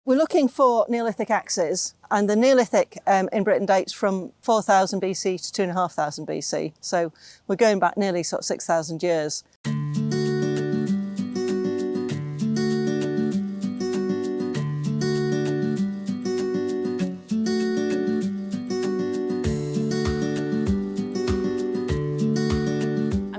We're looking for Neolithic axes, and the Neolithic in Britain dates from 4000 BC to 2500 BC. So we're going back nearly sort of 6,000 years. I'm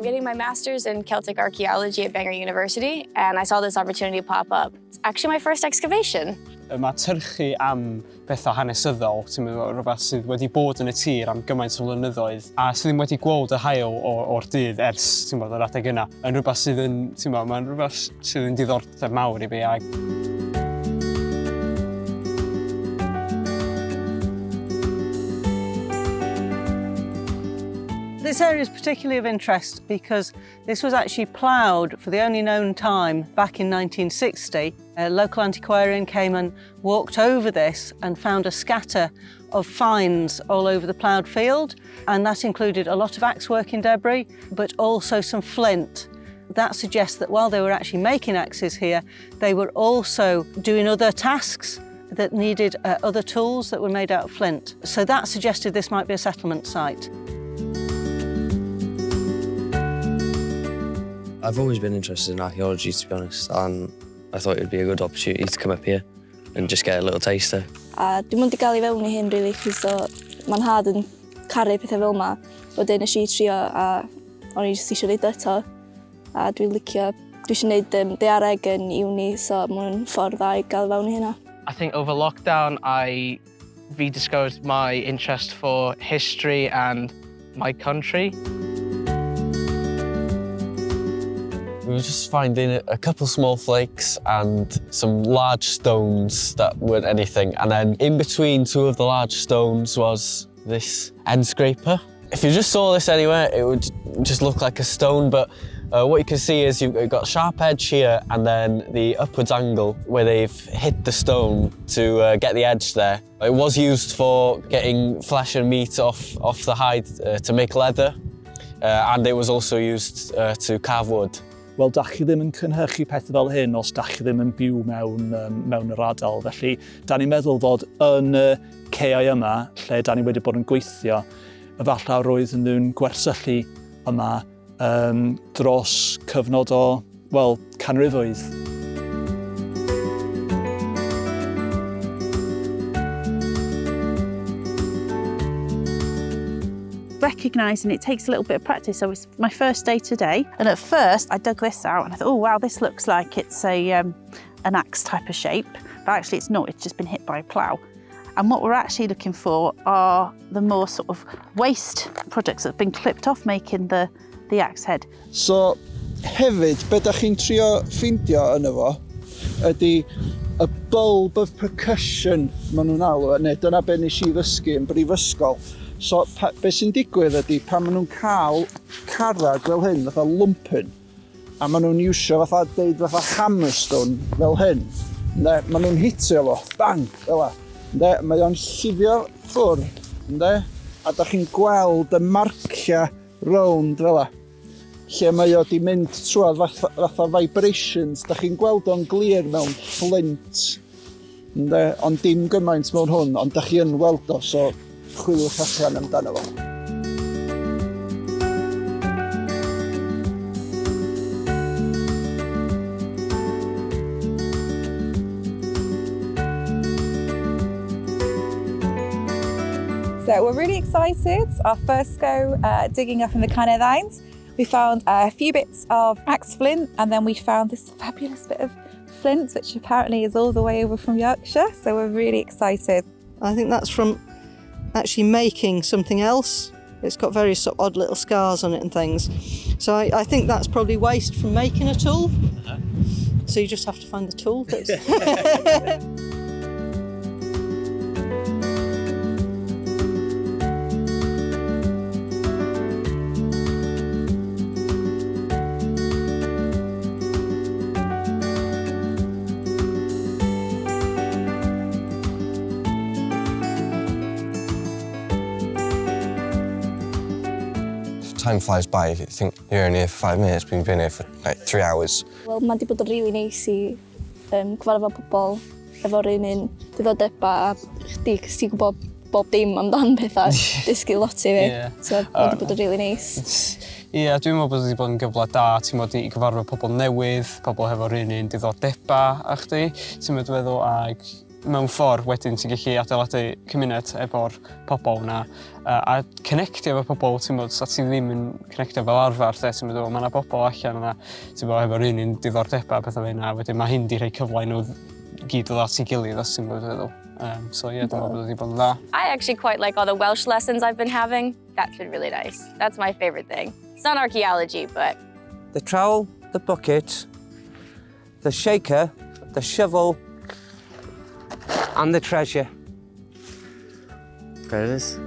getting my master's in Celtic archaeology at Bangor University, and I saw this opportunity pop up. It's actually my first excavation. Mae tyrchu am bethau hanesyddol, ti'n meddwl, rhywbeth sydd wedi bod yn y tir am gymaint o flynyddoedd a sydd ddim wedi gweld y haul o'r dydd ers, ti'n meddwl, yr adeg yna, yn rhywbeth sydd yn, ti'n meddwl, mae'n rhywbeth sydd yn diddordeb mawr i fi. A This area is particularly of interest because this was actually ploughed for the only known time back in 1960. A local antiquarian came and walked over this and found a scatter of finds all over the ploughed field, and that included a lot of axe working debris, but also some flint. That suggests that while they were actually making axes here, they were also doing other tasks that needed other tools that were made out of flint. So that suggested this might be a settlement site. I've always been interested in archaeology, to be honest, and I thought it would be a good opportunity to come up here and just get a little taster. A dwi'n mynd i gael i fewn i hyn, really, chos so, ma'n nhad yn caru pethau fel yma. Wedyn nes i trio a o'n i jyst eisiau gwneud eto. A dwi'n licio, dwi eisiau gwneud daeareg yn uni, so mae'n ffordd dda i gael i fewn i hynna. I think over lockdown I rediscovered my interest for history and my country. We were just finding a couple small flakes and some large stones that weren't anything. And then in between two of the large stones was this endscraper. If you just saw this anywhere, it would just look like a stone, but what you can see is you've got a sharp edge here and then the upwards angle where they've hit the stone to get the edge there. It was used for getting flesh and meat off the hide to make leather, and it was also used to carve wood. Wel, dach chi ddim yn cynhyrchu pethau fel hyn os dach chi ddim yn byw mewn yr ardal. Felly, da ni'n meddwl fod yn y caeau yma, lle da ni wedi bod yn gweithio, efallai roedd nhw'n gwersyllu yma dros cyfnod o, wel, canrifoedd. Recognising it takes a little bit of practice. So it's my first day today, and at first I dug this out and I thought, oh wow, this looks like it's a an axe type of shape, but actually it's not, it's just been hit by a plough. And what we're actually looking for are the more sort of waste products that have been clipped off making the axe head. So hefyd, be da chi'n trio ffeindio yno fo, ydy y bulb of percussion, maen nhw'n alw, neu dyna be nes i ddysgu yn brifysgol. So, be sy'n digwydd ydy pan maen nhw'n cael carrag fel hyn, fatha lumpyn, a maen nhw'n iwsio fatha, deud fatha hammerstone fel hyn, ynde, maen nhw'n hitio fo, bang, fel la. Ynde, mae o'n llifio ffwrdd, ynde, a da chi'n gweld y marcia rownd fel la, lle mae o di mynd trwodd fatha vibrations, da chi'n gweld o'n glir mewn flint, ynde, ond dim gymaint mewn hwn, ond da chi yn weld o, so chwiliwch allan amdano fo. So we're really excited. Our first go digging up in the Carneddauns. We found a few bits of axe flint, and then we found this fabulous bit of flint, which apparently is all the way over from Yorkshire. So we're really excited. I think that's from actually making something else. It's got very sort of odd little scars on it and things. So I think that's probably waste from making a tool. So you just have to find the tool that's... Time flies by. You think you're only here for 5 minutes, but you've been here for like 3 hours. Wel, mae wedi bod yn really neis i cyfarfod pobl. efo'r un un diddordebau a chdi, cos ti'n gwybod bob dim amdan pethau, dysgu lot i fi. So, mae wedi bod yn really nice. Ie, yeah, dwi'n meddwl bod wedi bod yn gyfle da, ti'n meddwl, i gyfarfod pobl newydd, pobl hefo'r un un diddordebau a chdi, ti'n meddwl, feddwl, ag mewn ffordd wedyn ti'n gallu adeiladu cymuned efo'r pobl yna a connectio efo pobl, ti'n meddwl, sa ti ddim yn connectio fel arfer, lle, ti'n meddwl, mae yna bobl allan yna, ti'n meddwl, efo'r un un diddordebau, pethau fel yna, wedyn mae hyn di rhoi cyfle i nhw gyd ddod at ei gilydd, os ti'n meddwl. So ie, yeah, dwi'n meddwl bod wedi bod yn dda. I actually quite like all the Welsh lessons I've been having. That's been really nice. That's my favorite thing. It's not archaeology, but The trowel, the bucket, the shaker, the shovel, and the treasure. There it is.